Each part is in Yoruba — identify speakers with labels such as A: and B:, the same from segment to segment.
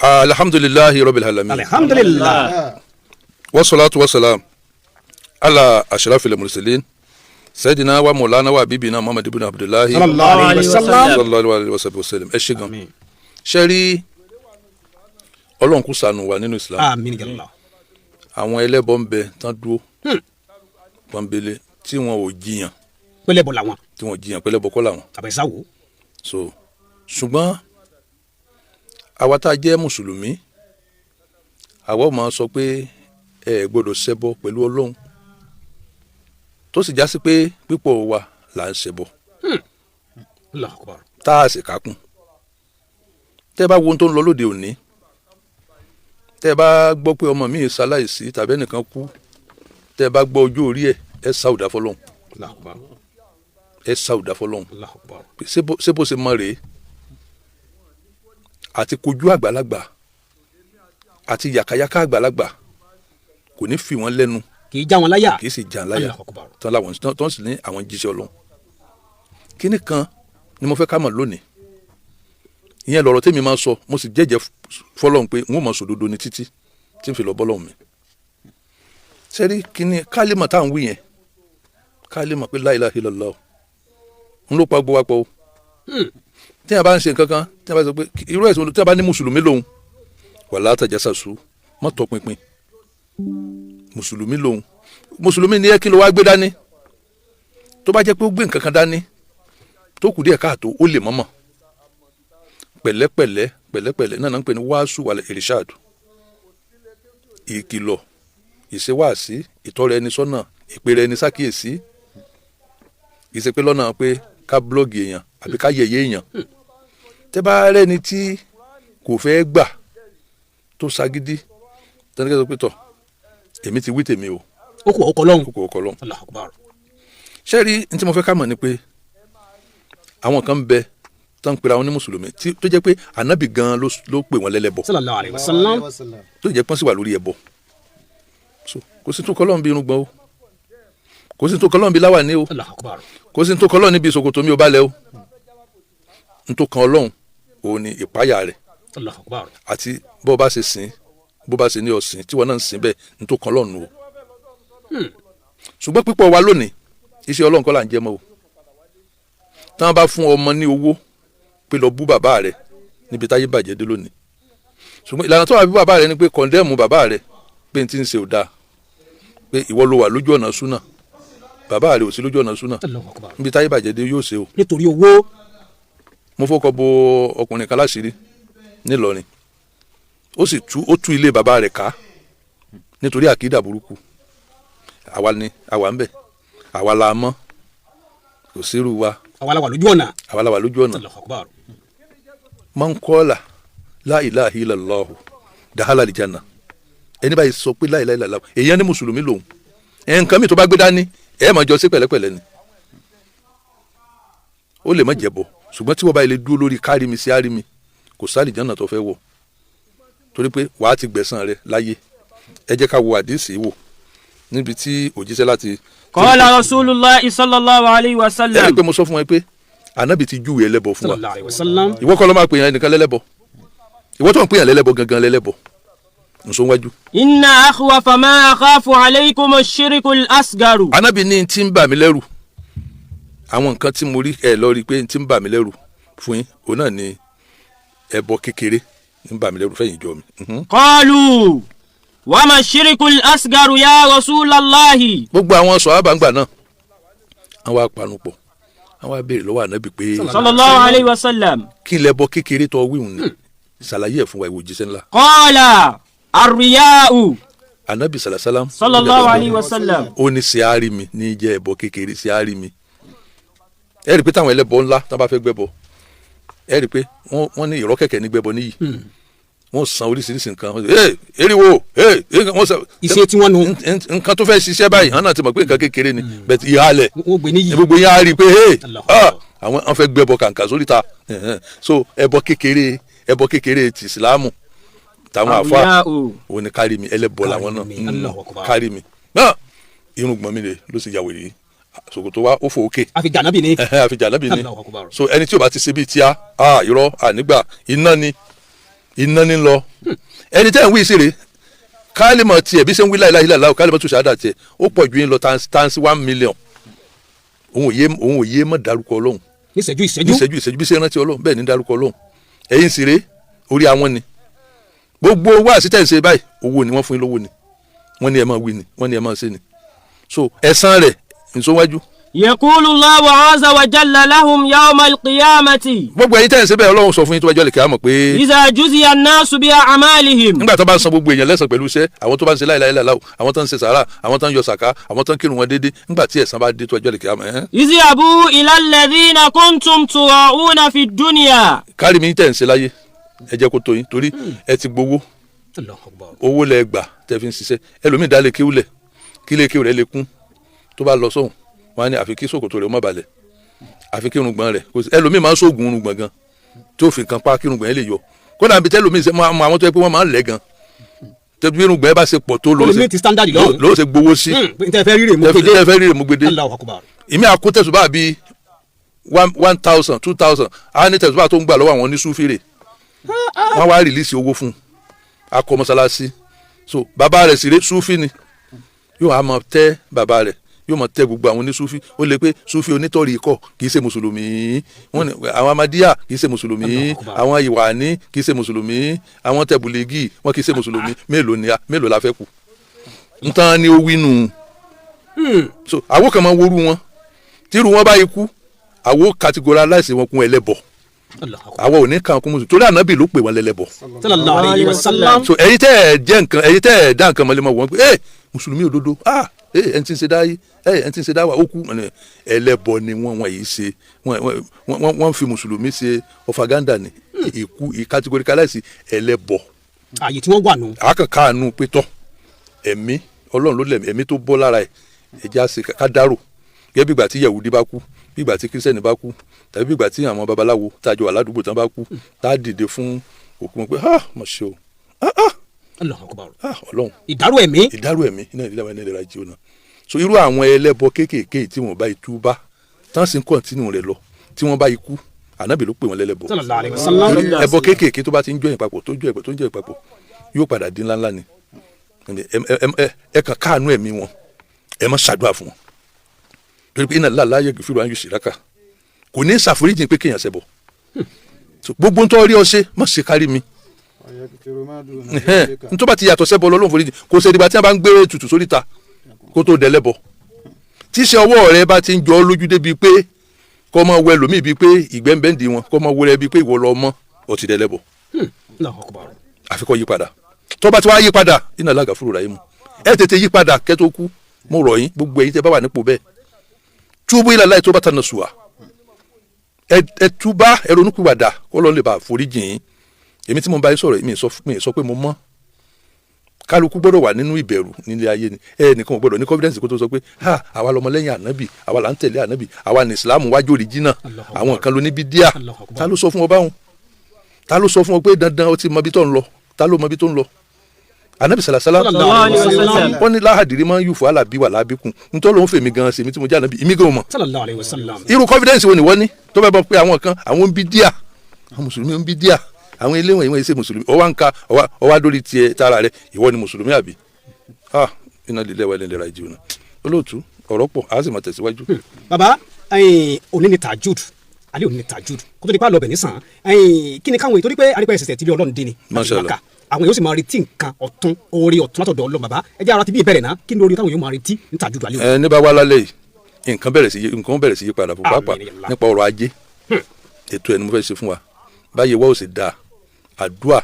A: Alhamdulillahi rabbil alamin.
B: Alhamdulilah.
A: Wasalaatu wasalaam ala ashrafil mursalin sayidina wa maulana wa bibina Muhammad ibn Abdullahi
B: sallallahu alayhi wa sallam.
A: Sallallahu alayhi wa sallam. Ẹ ṣe gan. Ṣe rí, Ọlọ́run kú ṣàánú wa nínú Islam.
B: Àmín yàlla.
A: Àwọn ẹlẹ́bọ ń bẹ tán dúró pọ́nbélé tí wọn ò jiyàn.
B: Pẹ̀lẹ́ bọ̀ làwọn.
A: Tí wọn ò jiyàn, pẹlẹbọ kọ́ làwọn.
B: Àbẹ̀sáwò.
A: So ṣùgbọ́n àwa tá a jẹ́ mùsùlùmí, àwa ò máa sọ pé ẹ gbọ́dọ̀ ṣẹbọ pẹ̀lú Ọlọ́run, tó sì já sí pé pípọ̀ wa là ń ṣẹbọ.
B: Allahu akbar.
A: Tá a sì kákún. Tẹ́ bá wo ohun tó ń lọ lóde òní, tẹ́ bá gbọ́ pé ọmọ mi ṣaláìsí tàbí ẹnìkan kú, tẹ́ bá gbọ́ ojú orí ẹ̀, ẹ sáwùdà fọlọ́hún.
B: Allahu akbar.
A: Ẹ sáwùdà fọlọ́hún.
B: Allahu akbar.
A: Pé ṣé bó ṣe mọ rèé àti kojú àgbàlagbà àti yàkàyàkà àgbàlagbà, kò ní fi wọ́n lẹ́nu.
B: Kì í já wọn láyà.
A: Kì í sì jà láyà.
B: Allahu akbar.
A: Tán láwọn tán sì ní àwọn jíṣẹ́ Ọlọ́run. Kíní kan ni mo fẹ́ ká mọ̀ lónìí. Ìyẹn lọ̀rọ̀ tèmi máa ń sọ. Mo sì jẹ́jẹ́ fọlọ́run pé n ó máa sòdodo ní títí tí n fi lọ bọ́lọ́run mi. Sẹ́rí, kíní kálímọ̀ tá à ń wí yẹn, kálímọ̀ pé la ilaha illallah ń ló pa gbogbo wa pọ̀ o. Tí a bá ń ṣe nǹkan kan, tí a bá sọ pé irú ẹ̀sìn, tí a bá ní mùsùlùmí lòun, wala tajassasu, má tọpinpin. Mùsùlùmí lòun, mùsùlùmí ni ẹ, kí ló wá gbé dání? Tó bá jẹ́ pé ó gbé nǹkan kan dání tó kù díẹ̀ káàtó, ó lè mọ́mọ́ pẹ̀lẹ́pẹ̀lẹ́ pẹ̀lẹ́pẹ̀lẹ́ náà ń pè ní wàásù wàlẹ̀ irishad, ìkìlọ̀, ìṣewàásí, ìtọ́rẹ ẹni sọ́nà, ìpèrè ẹni sákìyèsí. Ìṣe pé lọ́nà pé ká blog èèyàn àbí ká yẹ̀yẹ́ èèyàn. Tẹ́ bá rẹ́ni tí kò fẹ́ gbà, tó ṣagídí, tẹ́lẹ̀ sọ pé, tọ̀, èmi ti wí tèmi o.
B: Ó kù ọkọ lọ́hùn.
A: Kókò ọkọ lọ́hùn.
B: Allahu akbar.
A: Ṣé rí, ní tí mo fẹ́ ká mọ̀ ni pé àwọn kan ń bẹ tó ń pera wọn ní mùsùlùmí tó jẹ́ pé ànábì gan ló pè wọ́n lẹ́lẹ́bọ.
B: Sallallahu alayhi wa sallam.
A: Tó jẹ́ pọ́n sì wà lórí ẹbọ. So kò sí tó kọ́ lọ́n bí irun gbọ́n o, kò sí tó kọ́ lọ́n bí láwàní o.
B: Allahu akbar.
A: Kò sí tó kọ́ lọ́n níbi ṣòkòtò mi ò bá lẹ̀ o. N tó kan Ọlọ́run òun ni ìpáyà rẹ̀.
B: Allahu akbar.
A: Àti bó bá ṣe sìn, bó bá ṣe ní ọ̀sìn tí wọn náà ń sìn bẹ́ẹ̀, n tó kan Ọlọ́run o. Ṣùgbọ́n pípọ̀ wa lónìí, iṣẹ́ Ọlọ́run kọ́ là ń jẹ́ mọ́ o. Tí wọ́n bá fún ọmọ ní owó pé lọ bú bàbá rẹ̀ níbi táyé bàjẹ́ dé lónìí, ṣùgbọ́n ìlànà tó wà bí bàbá rẹ̀ ni pé condemn bàbá rẹ̀ pé n ti ń ṣe ò dáa, pé ìwọ ló wà lójú ọ̀nà súnà, bàbá rẹ̀ ò sí lójú ọ̀nà súnà.
B: Allahu akbar.
A: Níbi táyé bàjẹ́ dé, yóò ṣe o.
B: Nítorí owó.
A: Mo fọkọ bo ọkùnrin kan láṣìírí nílọrin, ó sì tú, ó tú ilé bàbá rẹ̀ ká nítorí àkídà burúkú. Àwa ni àwa ń bẹ, àwa la mọ̀, kò sírú wa.
B: Àwa la wà lójú ọ̀nà.
A: Àwa la wà lójú ọ̀nà.
B: Allahu akbar.
A: Man qala la ilaha illallahu dakhala aljanna. Ẹni báyìí sọ pé la ilaha illallah, èèyàn ní mùsùlùmí lòun, ẹ̀ nǹkan mi tó bá gbé dání, ẹ̀ máa jọ sí pẹ̀lẹ́pẹ̀lẹ́ ni. Ó lè má jẹ́bọ, ṣùgbọ́n tí wọ́n bá ilé dúró lórí kárí mi sí árí mi, kò sí àlìjánnà tó fẹ́ wọ̀, torí pé wàá ti gbẹ̀san rẹ láyé. Ẹ jẹ́ ká wo àdìsí wò níbi tí òjíṣẹ́ láti.
C: قال رسول الله صلى الله عليه
A: Ẹ rí i
C: وسلم
A: pé mo sọ fún ẹ pé ànábì ti júwèé ẹlẹ́bọ fún wa.
B: Sallallahu alayhi wa sallam.
A: Ìwọ kọ́ ló máa pè yàn ẹnìkan lẹ́lẹ́bọ. Ìwọ tó ń pè yàn lẹ́lẹ́bọ gangan lẹ́lẹ́bọ nso wájú.
C: إن أخوف ما أخاف عليكم الشرك الأصغر.
A: Ànábì ní tí ń bà mí lẹ́rù, àwọn nǹkan tí mo rí ẹ lọ rí i pé tí ń bà mí lẹ́rù fún yín, òun náà ni ẹbọ kékeré ń bà mí lẹ́rù fẹ́yìn ìjọ mi.
C: قالوا وما الشرك الأصغر يا رسول الله؟
A: Gbogbo àwọn sọ̀hábà ń gbà náà, àwọn apanupọ̀, àwọn abéèrè lọ́wọ́ ànábì pé
C: صلى الله عليه وسلم.
A: Kí lẹbọ kékeré tó wíwùn ni? Ṣàlàyé ẹ̀ fún wa, ìwò jíṣẹ́ ńlá.
C: قال الرياء.
A: Ànábì sàlàsálàm.
C: صلى الله عليه وسلم.
A: Ó ní ṣe á rí mi ní jẹ́ ẹbọ kékeré, ṣe á rí mi. Ẹ rí i pé táwọn ẹlẹ́bọ ńlá tá bá fẹ́ gbẹ́bọ, ẹ rí i pé wọ́n ní ìrọ́ kẹ̀kẹ́ ní gbẹ́bọ níyì, wọ́n san oríṣiríṣi nǹkan. Wọ́n sọ, ee, eriwo, ee, wọ́n sọ.
B: Ìṣe tí wọ́n nu.
A: Nǹkan tó fẹ́ ṣiṣẹ́ báyìí hàn náà ti mọ̀ pé nǹkan kékeré ni, bẹ́ẹ̀ ìhàlẹ̀
B: wọ́n gbé níyì.
A: Gbogbo yẹn á rí i pé ee,
B: Allahu
A: ah,
B: Akbar.
A: àwọn wọn fẹ́ gbẹ́bọ kàǹkà sórí ta. So ẹbọ kékeré, ẹbọ kékeré ti ìsìlámù táwọn àfa
C: الرياء.
A: òun ni kárí mi. Ẹlẹ́bọ làwọn náà.
B: Kárí mi, Allahu Akbar.
A: Kárí mi náà, irùngbọ̀n mi lè ló sì ya wèrè yìí, ṣòkòtò wa ó fò òkè.
B: Àfi jànábì ni.
A: Ẹhẹ́, àfi jàlábì ni.
B: Allahu Akbar.
A: So ẹni tí o bá ti ṣe bíi tíá, a irọ́ ànígbà iná ni. Iná ní lọ. Ẹni tẹ́ ń wí sí rè, kálímọ̀ tiẹ̀ bí ṣe ń wí láìláì láìláì, kálímọ̀ tó ṣàdá tiẹ̀ ó pọ̀ ju yín lọ times 1 million. Òun ò yé mọ̀ dárúkọ Ọlọ́run.
B: Níṣẹ́jú ìṣẹ́jú.
A: Ní ìṣẹ́jú ìṣẹ́jú, bí ṣe rántí Ọlọ́run bẹ́ẹ̀ ní dárúkọ Ọlọ́run. Ẹ̀yin sì rè, orí àwọn ni gbogbo wá sí tẹ̀ ń ṣe báyìí. Owó ni wọ́n fún yín, lówó ni wọ́n ní ẹ máa wí ni wọ́n ní ẹ máa ṣe ni. So ẹ̀san rẹ̀ nsọ́wájú.
C: يقول الله عز وجل لهم يوم القيامة.
A: Gbogbo ẹ̀yin tẹ̀ ń ṣe bẹ́ẹ̀, Ọlọ́run sọ fún yín tó bá jọ́ lè kí á mọ̀ pé
C: إذا جزي الناس بأعمالهم،
A: nígbà tó bá ń san gbogbo èèyàn lẹ́san pẹ̀lú iṣẹ́, àwọn tó bá ń ṣe láìláì láìláì, àwọn tó ń ṣe sàárà, àwọn tó ń yọ sàká, àwọn tó ń kírun wọn déédéé, nígbà tí ẹ̀san bá dé tó ọjọ́ lè kí á mọ̀ ẹ́n.
C: اذهبوا إلى الذين كنتم تراءون في الدنيا.
A: Kárí mi tẹ̀ ń ṣe láyé, ẹ jẹ́ kó tó yín, torí ẹ ti gbowó.
B: Allahu Akbar.
A: Owó lẹ gbà tẹ fi ń ṣiṣẹ́. Ẹlòmíì dá lé kéwú lẹ̀ kí lè kéwú rẹ̀ lè kún, tó bá lọ sóhun wọn á ní àfi kí ṣòkòtò rẹ̀ ó má balẹ̀, àfi kí irùngbọ̀n rẹ̀ kò sí. Ẹlòmíì máa ń sóògùn irùngbọ̀n gan tó fi nǹkan pa kí irùngbọ̀n yẹn lè yọ. Kódà níbi tẹlòmíì ṣe máa àwọn tó yẹ pé wọ́n máa ń lẹ̀ gan, tẹbi irùngbọ̀n yẹn bá ṣe pọ̀ tó
B: Ó lè meet standard lọ́hùn.
A: ló ṣe gbowó sí.
B: N tẹ́ fẹ́ rírè mú gbèdé.
A: Tẹ fẹ́ rírè mú gbèdé.
B: Allahu Akbar.
A: Ìmí àkó tẹ̀sùbá bíi 1,000, 2,000, á ní tẹ̀sùbá tó ń gbà lọ́wọ́ àwọn onísúfèrè. Wọ́n wá release owó fún un, akọ mọ́sálásí. So bàbá rẹ̀ sì ré, súfì ni. Yóò á máa tẹ́ bàbá rẹ̀, yóò máa tẹ́ gbogbo àwọn onísúfì. Ó lè pé súfì onítọ̀rí ikọ̀ kì í ṣe mùsùlùmí, wọ́n ní àwọn amadíyà kì í ṣe mùsùlùmí,
B: Allahu Akbar.
A: àwọn ìwàní kì í ṣe mùsùlùmí, àwọn tẹ̀bùlẹ́gì wọn kì í ṣe mùsùlùmí. Mélòó ni mélòó la fẹ́ kù ntan ni ó wí nù? So àwọn kan máa worú wọn, tírú wọn bá ikú, àwọn categorize wọn kún ẹlẹ́bọ.
B: Allahu Akbar.
A: Àwọn ò ní kàn kún mùsùlùmí, torí ànábì ló pè wọn lẹ́lẹ́bọ.
B: Sallallahu alayhi wa sallam.
A: So ẹ̀yin tẹ́ ẹ jẹ́ nǹkan, ẹ̀yin tẹ́ ẹ dá nǹkan mọ́lẹ́mọ́ wọn pé ẹ mùsùlùmí òdodo, ah, ẹ ẹni tí ń ṣe dáyé, ẹ ẹni tí ń ṣe dáwà ó kú, ẹlẹ́bọ ni wọ́n. Wọ́n yìí ṣe wọ́n fi mùsùlùmí ṣe ọ̀fàgàndà ni ìkú categoricalize ẹlẹ́bọ.
B: Ààyè tí wọ́n wà nù.
A: Àákàn káànú pé tọ́ ẹ̀mí Ọlọ́run ló lẹ̀mí, ẹ̀mí tó bọ́ lára ẹ̀, ẹ̀jẹ̀ á ṣe ká dárò gẹ́gẹ́ bí ìgbà tí Yẹ̀wùdí bá kú, bí ìgbà tí Kírísítẹ́nì bá kú, tàbí bí ìgbà tí àwọn babaláwo tá a jọ wà ládùúgbò tán bá kú, tá a dìde fún òkú wọn pé ah, mà ṣe o, ah ah.
B: Allahu Akbar.
A: Ah, Ọlọ́run.
B: Ìdárò ẹ̀mí.
A: Ìdárò ẹ̀mí iná ìdílé àwọn ẹni ìlera jí ọ̀nà. So irú àwọn ẹlẹ́bọ kéékèèké tí wọ́n bá itú bá tán sì ń continue rẹ̀ lọ, tí wọ́n bá ikú, ànábì ló pè wọ́n lẹ́lẹ́bọ.
B: Sallallahu alayhi wa sallam.
A: Torí ẹbọ kéékèèké tó bá ti ń jọyìn papọ̀, tó ń jọyìn papọ̀, tó ń jọyìn papọ̀, yóò padà dín ńláńlá ni. Ẹ kàn káànú ẹ̀mí wọn, ẹ má ṣàdúrà fún wọn, torí pé iná lálá yẹ fìrù àyù ṣìrákà kò ní ṣàforíjì pé kéèyàn ṣẹbọ. So, gbogbo ń tọ́ rí ọ ṣe, má ṣe kárí mi. Ntọ́ bá ti yàtọ̀ sẹ́bọ̀ lọ́lọ́run foríjì. Kò ṣe ìdìgbà tí wọ́n bá ń gbé tutù sórí ta kó tó dẹlẹ́bọ. Tíṣe ọwọ́ rẹ bá ti ń jọ ọ́ lójú débi pé kọ́ máa wẹ lómi bíi pé ìgbẹ́ ń bẹ́ ń di wọn, kọ́ máa wọ rẹ bíi pé ìwọ lọ mọ́, ọ ti dẹlẹ́bọ.
B: Allahu Akbar.
A: Àfi kó yí padà. Tó bá ti wá yí padà, iná lága fúru rà yín mu. Ẹ tètè yí padà kẹ́ tó kú. Mo rọ̀ yín, gbogbo ẹ̀yin tẹ́ bá wà nípò bẹ́ẹ̀, túbú ilà láì tó bá tànà sùwà, ẹ túbá, ẹ ronúpìwàdà kó lọ́ọ́ lè bá àforíjì yín. Èmi tí mo bá yín sọ̀rọ̀, mi sọ pé mo mọ́. Kálukú gbọ́dọ̀ wà nínú ìbẹ̀rù nílé ayé ni. Ẹ nìkan ò gbọ́dọ̀ ní confidence kó tó sọ pé ha, àwa lọmọlẹ́yìn ànábì, àwa là ń tẹ̀lé ànábì, àwa ní ìsìlámù wájú original, àwọn kan ló ní bídíà.
B: Allahu Akbar.
A: Ta ló sọ fún ọ báwọn? Ta ló sọ fún ọ pé dandan o ti mọ ibi tó ń lọ? Ta ló mọ ibi tó ń lọ? Ànábì sàlàsàlà
B: Sallallahu alayhi wa sallam.
A: wọ́n ní láhàdìrí máa ń yùfọ́ alábí wà lábíkun ntọ́ ló ń fèmí gan ṣèmi tí mo jẹ́ ànábì, èmi gan ò mọ̀.
B: Sallallahu alayhi wa sallam.
A: Irú confidence wo ni wọ́n ní tó bá bọ́ pé àwọn kan, àwọn ń bí díà, àwọn mùsùlùmí ń bí díà, àwọn eléwọ̀n ìwọ̀n ìṣe mùsùlùmí, ọwá ń ka ọwá dórí tiẹ̀ tara rẹ, ìwọ ni mùsùlùmí àbí? Ah, iná lílẹ̀ wà nílẹ̀ rájí ọ̀nà. Olóòtú, ọ̀rọ̀ pọ̀, a sì máa tẹ̀síwájú.
B: Baba, òní ni tajud alẹ́, òní ni tajud kó tó di pa lọ bẹ̀ nísàn. Kí ni káwọn èyí, torí pé arípẹ́ ẹ̀sẹ̀ tí ilé Ọlọ́run dé ni
A: Masha Allah.
B: Maka, àwọn yóò sì máa retí nǹkan ọ̀tun, oore ọ̀tun látọ̀dọ̀ Ọlọ́run. Baba, ẹ jẹ́ ara ti bí ìbẹ̀rẹ̀ náà, kí ni oore táwọn yóò máa retí ní tajud alẹ́ òní?
A: Ẹ ní bá wá lálẹ́ yìí, nǹkan bẹ̀rẹ̀ sí yí padà fún pàápàá
B: Àmín, Allah.
A: nípa ọrọ̀ ajé. Ètò ẹ̀ ni mo fẹ́ ṣe fún wa báyìí. Wá ò sì dáa àdúà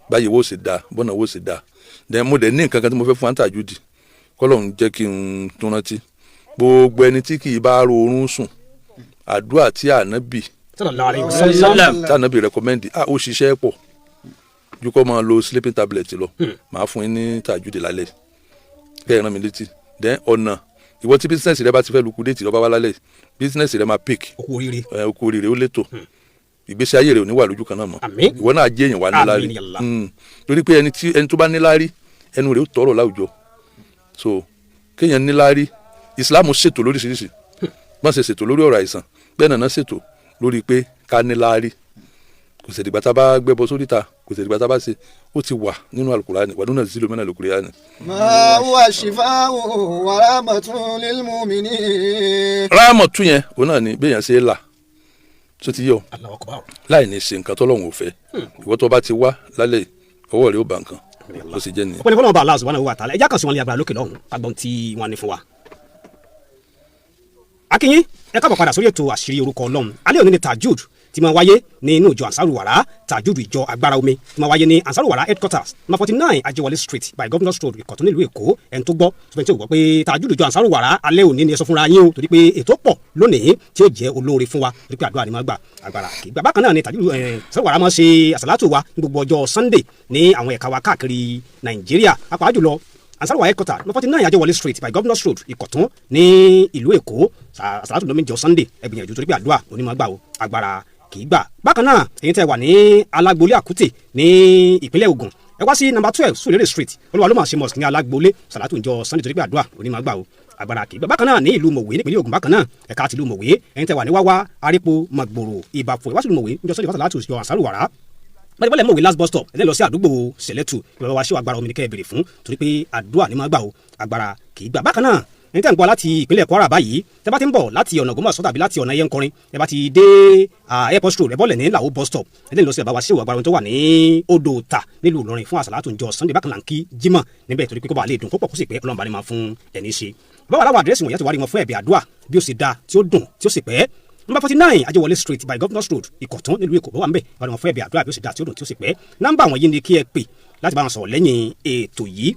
A: báyìí, wá ò sì dáa bọ́nà, wá ò sì dáa. Then mo dẹ̀ ní nǹkan kan tí mo fẹ́ fún àǹtàjúdì, kọ́lọ́run jẹ́ kí n tún rántí. Gbogbo ẹni tí kì í bá roorun sùn, àdúà tí ànábì
B: Sallallahu alayhi wa sallam.
A: tí ànábì recommend, ah, ó ṣiṣẹ́ pọ̀ ju kó máa lo sleeping tablet lọ. Màá fún yín ní tàjúdì lálẹ́ kẹ́ ẹ rán mi létí. Then ọ̀nà ìwọ tí business rẹ bá ti fẹ́ liquidate lọ́ba wá lálẹ́, business rẹ máa pick.
B: Òkú oríire.
A: Ẹ kú oríire, ó létò, ìgbésí ayé rẹ ò ní wà lójú kan náà mọ́.
B: Àmín.
A: Ìwọ náà jẹ́ èèyàn wà níláárí.
B: Àmín, yàlla.
A: Torí pé ẹni tó bá níláárí, ẹnu rẹ̀ ó tọrọ láwùjọ. So kéèyàn níláárí, Islam ṣètò lóríṣiríṣi. Wọ́n ṣe ṣètò lórí ọ̀rọ̀ àìsàn, bẹ́ẹ̀ náà ṣètò lórí pé ká níláárí. Kò sì dìgbà tá a bá gbẹ́bọ sórí ta. Kò sì dìgbà tá a bá ṣe, ó ti wà nínú alukurani wà nínú zilu mẹ́rin alukurani.
D: ما هو شفاء ورحمة للمؤمنين.
A: Ráàmọ̀ tún yẹn, òun náà ni béèyàn ṣe é là tó ti yọ
B: Allahu Akbar.
A: láì ní ṣe nǹkan tọ́lọ́hun ò fẹ́. Ìwọ tó bá ti wá lálẹ́ yìí, ọwọ́ rẹ̀ ó bá nǹkan ó sì jẹ́ nìyẹn.
B: Ọpẹ́ ní fọlọ́run bá Allah subhanahu wa ta'ala. Ẹjá kan sí wọn ní agbára lókè lọ́hùn agbọ̀n tí wọ́n ní fún wa. Akínyín, ẹ káàbọ̀ padà sórí ètò àṣírí orúkọ Ọlọ́run. Alẹ́ òní ni Tajud tí máa wáyé ní inú ìjọ Ansaru Wara, Tajud ìjọ agbára omi tí máa wáyé ní Ansaru Wara headquarters, number 49 Ajewole Street by Governors Road, Ìkọ̀tún, nílùú Èkó. Ẹni tó gbọ́ sọfẹ́ tí ò gbọ́ pé Tajud ìjọ Ansaru Wara alẹ́ òní ni, ẹ sọ fúnra yín o, torí pé ètò pọ̀ lónìí tí ó jẹ́ olóore fún wa, torí pé àdúrà ni máa gbà, agbára kì í gbà. Bákan náà ni Tajud Ansaru Wara máa ṣe àsàlátù wa ní gbogbo ọjọ́ Sunday ní àwọn ẹ̀ka wa káàkiri Nàìjíríà, pàápàá jùlọ Ansaru Wara headquarter, number 49 Ajewole Street by Governors Road, Ìkọ̀tún, ní ìlú Èkó. Àsàlátù lómi jọ Sunday. Ẹ gbìyànjú, torí pé àdúrà onímọ̀ gbà o, agbára kì í gbà. Bákan náà, èyí tẹ́ wà ní Alágbolé Àkútè ní ìpínlẹ̀ Ògùn, ẹ wá sí number 12 Sùúrẹ́rẹ́ Street, Olúwa ló máa ṣe mosque ní Alágbolé. Sàlátù ìjọ Sunday, torí pé àdúrà onímọ̀ gbà o, agbára kì í gbà. Bákan náà, ní ìlú Mọ̀wé nípínlẹ̀ Ògùn, bákan náà ẹ̀ka tìlú Mọ̀wé, ẹ̀yin tẹ́ wà ní Wáwá, Arípo, Màgbòrò, Ìbàfò, ẹ wá sí ìlú Mọ̀wé níjọ Sunday, sàlátù ìjọ Ansaru Wara. Báyìí Mọ̀wé last bus stop, ẹ lọ sí àdúgbò Sẹ̀lẹ̀tù, ìbàbá wa ṣé agbára omi ní kẹ́ ẹ béèrè fún, torí pé àdúrà ni máa gbà o, agbára kì í gbà. Bákan náà, ẹni tẹ́ ń gbọ́ láti ìpínlẹ̀ Kwara báyìí, tẹ́ bá ti ń bọ̀ láti ọ̀nà Ògbómọ̀ṣọ́ tàbí láti ọ̀nà Ẹyẹnkọrin, ẹ bá ti dé Airport Road, ẹ bọ́lẹ̀ ní Làwọ̀ bus stop, ẹ lè lọ sí bàbá wa ṣé agbára omi tó wà ní Odò Ta nílùú Ìlọrin fún àsàlátù ńjọ́ Sunday. Bákan náà ń kí Jímọ̀ níbẹ̀, torí pé kó bá lè dùn kó pọ̀ kó sì pé Ọlọ́run bá ní máa fún ẹni ṣe. Báwa láwọn àdírẹ́sì wọ̀nyí àti wàá rí wọn fún ẹ̀bẹ̀ àdúrà bí ó sì dáa, tí ó dùn, tí ó sì pẹ́: number 49 Ajewole Street by Governors Road, Ìkọ̀tún, nílùú Èkó. Bó wà ń bẹ̀ wọ́n wọn fún ẹ̀bẹ̀ àdúrà bí ó sì dáa, tí ó dùn, tí ó sì pẹ́. Nọ́mbà wọ̀nyí ni kí ẹ pè láti bá wọn sọ̀rọ̀ lẹ́yìn ètò yìí: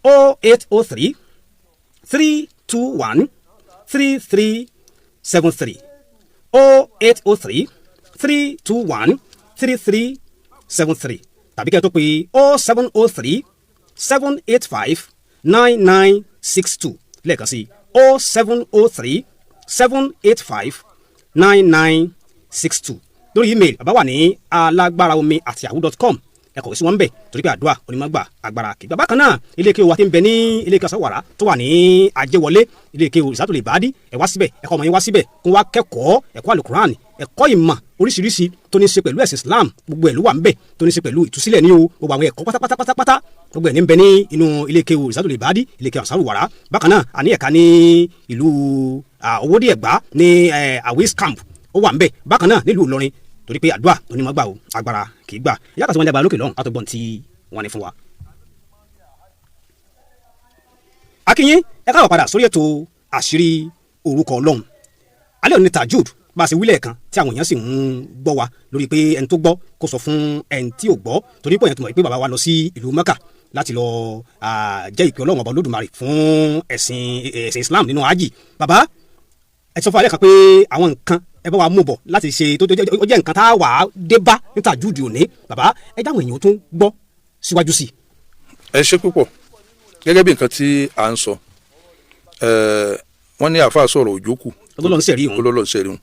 B: 0803 321 3373, 0803 321 3373, tàbí kẹ́ ẹ tó pé 0703 785 9962. Lẹ́ẹ̀kan sí, 0703 785 9962. Lórí email, bàbá wà ní alágbáraomi@yahoo.com. Ẹ kọ̀wé sí wọn bẹ̀, torí pé àdúrà onímọ̀gbà, agbára kì í gbà. Bákan náà, ilé kéwú wa ti ń bẹ ní ilé kéwú Àsàwàrà tó wà ní Ajéwọlé, ilé kéwú Ìsátò lè bàádì, ẹ wá síbẹ̀, ẹ kọ́ ọmọ yín wá síbẹ̀ kó wá kẹ́kọ̀ọ́ ẹ̀kọ́ alukuran, ẹ̀kọ́ ìmọ̀ oríṣiríṣi tó ní í ṣe pẹ̀lú ẹ̀sìn Islam. Gbogbo ẹ̀ ló wà ń bẹ̀ tó ní í ṣe pẹ̀lú ìtúsílẹ̀ ní o. Gbogbo àwọn ẹ̀kọ́ pátápátápátá, gbogbo ẹ̀ ní ń bẹ ní inú ilé kéwú Ìsátò lè bàádì, ilé kéwú Àsàwàrà. Bákan náà, àní ẹ̀ka ní ìlú Òwòdì Ẹ̀gbá ní Awis Camp, ó wà ń bẹ̀. Bákan náà, nílùú Ìlọrin, torí pé àdúrà onímọ̀ gbà o, agbára kì í gbà. Yàtọ̀ tí wọ́n jábọ̀ lókè lọ́hùn àtọ̀gbọ̀n tí wọ́n ní fún wa. Akínyín, ẹ káàbọ̀ padà sórí ètò àṣírí orúkọ Ọlọ́run. Alẹ́ òní Tajud, bá a ṣe wílẹ̀ kan tí àwọn èèyàn sì ń gbọ́ wa lórí pé ẹni tó gbọ́ kó sọ fún ẹni tí ò gbọ́, torí pé èèyàn tó mọ̀ pé bàbá wa lọ sí ìlú Mẹ́kà láti lọ jẹ́ ìpè Ọlọ́run ọba Olódùmarè fún ẹ̀sìn Islam nínú hajj. Bàbá, ẹ sọ fún alẹ́ kan pé àwọn nǹkan ẹ bá wa mú bọ̀ láti ṣe tó ó jẹ́ nǹkan tá a wà á dé bá ní Tajud òní. Bàbá, ẹ jáwọn èèyàn tó ń gbọ́ síwájú sí i.
A: Ẹ ṣe púpọ̀. Gẹ́gẹ́ bí nǹkan tí à ń sọ, wọ́n ní àáfàá sọ̀rọ̀ òjò kù.
B: Ọlọ́run sẹ̀rí òun.
A: Olólùn sẹ̀rí òun.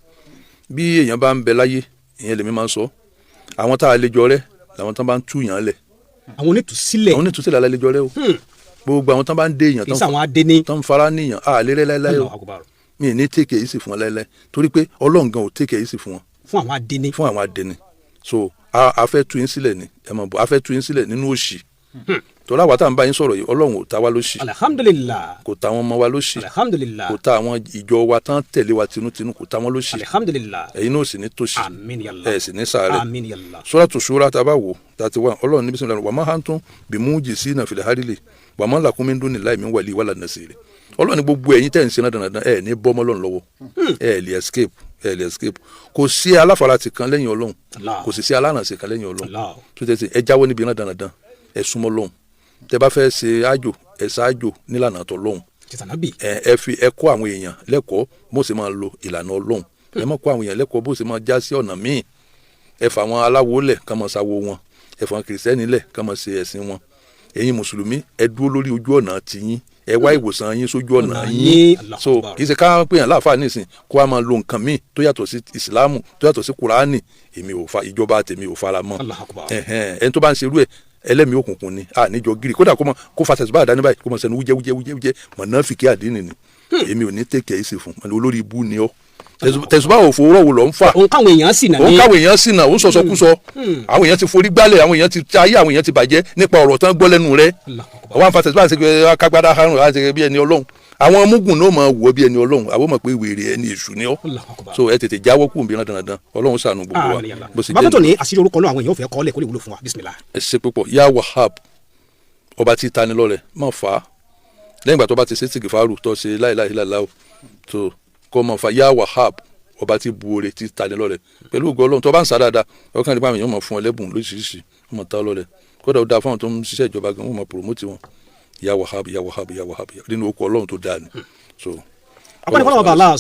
A: Bí èèyàn bá ń bẹ láyé, ìyẹn lèmi máa ń sọ, àwọn tá a lè jọ rẹ làwọn tán bá ń tú yàn lẹ̀.
B: Àwọn onítùsílẹ̀.
A: Àwọn onítùsílẹ̀ la lè jọ rẹ o. Gbogbo àwọn tán bá ń dé èèyàn,
B: kì í sàwọn adé ní.
A: tán fara níyàn, a lè rẹ láéláé o.
B: Allahu Akbar.
A: Mi ní take it easy fún wọn láéláé, torí pé Ọlọ́run gan ò take it easy fún wọn.
B: Fún àwọn adé ní.
A: Fún àwọn adẹni. So a fẹ́ tú yín sílẹ̀ ni, ẹ máa bọ̀, a fẹ́ tú yín sílẹ̀ nínú òṣì, torí àwa tá à ń bá yín sọ̀rọ̀ yìí, Ọlọ́run ò ta wá lóṣì.
B: Alhamdulilah.
A: Kò ta àwọn ọmọ wa lóṣì.
B: Alhamdulilah.
A: Kò ta àwọn ìjọ wa tán tẹ̀lé wa tinútinú, kò ta wọn lóṣì.
B: Alhamdulilah.
A: Ẹ̀yin náà sì ní tòṣì.
B: Àmín yàlla.
A: Ẹ̀ sì ní sàárẹ̀.
B: Àmín yàlla.
A: Suratu Shura, tá a bá wò, 31, Ọlọ́run níbi sọ̀rọ̀ wàmọ́ hàntún bimujisina fil harili wàmọ́ lakum min dunillahi min wali wala nasiri. Ọlọ́run ní gbogbo ẹ̀yin tẹ̀ ń ṣe náà dandan, ẹ̀ ní bọ́ mọ́lọ́run lọ́wọ́, ẹ̀ lè escape, ẹ̀ lè escape. Kò sí aláfarati kan lẹ́yìn Ọlọ́run.
B: Allah.
A: Kò sì sí alárànṣe kan lẹ́yìn Ọlọ́run.
B: Allah.
A: Tó tẹ̀ sí, ẹ jáwọ́ níbi náà dandan, ẹ súnmọ́ Ọlọ́run. Tẹ bá fẹ́ ṣe àjò, ẹ ṣáájò nílànà tọlọ́run.
B: Tìtànàbì.
A: Ẹ fi ẹ kọ́ àwọn èèyàn lẹ́kọ̀ọ́ bó ṣe máa lo ìlànà Ọlọ́run. Ẹ má kọ́ àwọn èèyàn lẹ́kọ̀ọ́ bó ṣe máa já sí ọ̀nà míì. Ẹ fà àwọn aláwo lẹ̀ kán máa ṣàwo wọn, ẹ fà àwọn kìrìsìtẹ́nì lẹ̀ kán máa ṣe ẹ̀sìn wọn. Ẹ̀yin mùsùlùmí, ẹ dúró lórí ojú ọ̀nà tiyín, ẹ wá ìwòsàn yín sójú ọ̀nà
B: ọ̀nà
A: yín.
B: Yín. Allahu
A: So
B: Akbar.
A: kì í ṣe ká pè yàn láàfáà nísìn kó a máa lo nǹkan míì tó yàtọ̀ sí ìsìláàmù, tó yàtọ̀ sí kùránì. Èmi ò fa ìjọba tèmi ò fara mọ́.
B: Allahu Akbar.
A: Ẹ̀hẹ́n, ẹni tó bá ń ṣerú ẹ̀, ẹlẹ́mìí òkùnkùn ni. A níjọ gírì, kódà kó mọ kó fa tẹ̀síbá dání báyìí, kó mọ sẹ́nu wújẹ́ wújẹ́ wújẹ́ wújẹ́, mọ̀nàfìkì àdínì ni. Èmi ò ní take it easy fún olórí ibú ni ọ́. Tẹ̀sùbá òfò rọ̀ wò lọ́ ń fà.
B: Òun káwọn èèyàn sì nà
A: Òun
B: ní.
A: káwọn èèyàn sì náà, òun sọ̀sọ̀kúsọ. Àwọn èèyàn ti forí gbálẹ̀, àwọn èèyàn ti ayé, àwọn èèyàn ti bàjẹ́ nípa ọ̀rọ̀ tán gbọ́ lẹ́nu rẹ̀.
B: Allahu Akbar.
A: Àwọn àǹfààní tẹ̀sùbá àti kágbádá harun àti bí ẹni ọlọ́run, àwọn mugun náà máa wò ó bí ẹni ọlọ́run, àwọn mọ̀ pé wèrè ẹni èṣù ni ọ́.
B: Allahu Akbar.
A: So ẹ tètè jáwọ́ kù bí dandan, Ọlọ́run ṣàánú gbogbo wa.
B: Àmín ya Allah.
A: Bó ṣe
B: Bàbá
A: jẹ́
B: tó
A: nìyẹn.
B: ní àṣírí orúkọ náà, àwọn èèyàn ò fẹ́ kọ́ lẹ̀ kó lè wúlò fún wa. Bismillah.
A: Ẹ ṣe púpọ̀. Ya Wahab, ọba tí tani lọ́rẹ, má fà á. Lẹ́yìn ìgbà tó bá ti ṣe tìgìfàrù tó ṣe láìláìláìláò tó kọ́ mọ̀ fà, Ya Wahab, ọba tí bu oore tí tani lọ́rẹ, pẹ̀lú ògo Ọlọ́run, tó bá ń sá dáadáa, ọkàn nípa àwọn èèyàn mọ̀ fún ọ lẹ́bùn lóríṣiríṣi, wọ́n mọ̀ ta ọ lọ́rẹ. Kódà ó dáa fáwọn tó ń ṣiṣẹ́ ìjọba gan, wọ́n mọ̀ promote wọn. Ya Wahab, Ya Wahab, Ya Wahab, nínú okò Ọlọ́run tó dáa ni so.
B: Ọpẹ́ ní fọlọ́wọ́ bá Allah.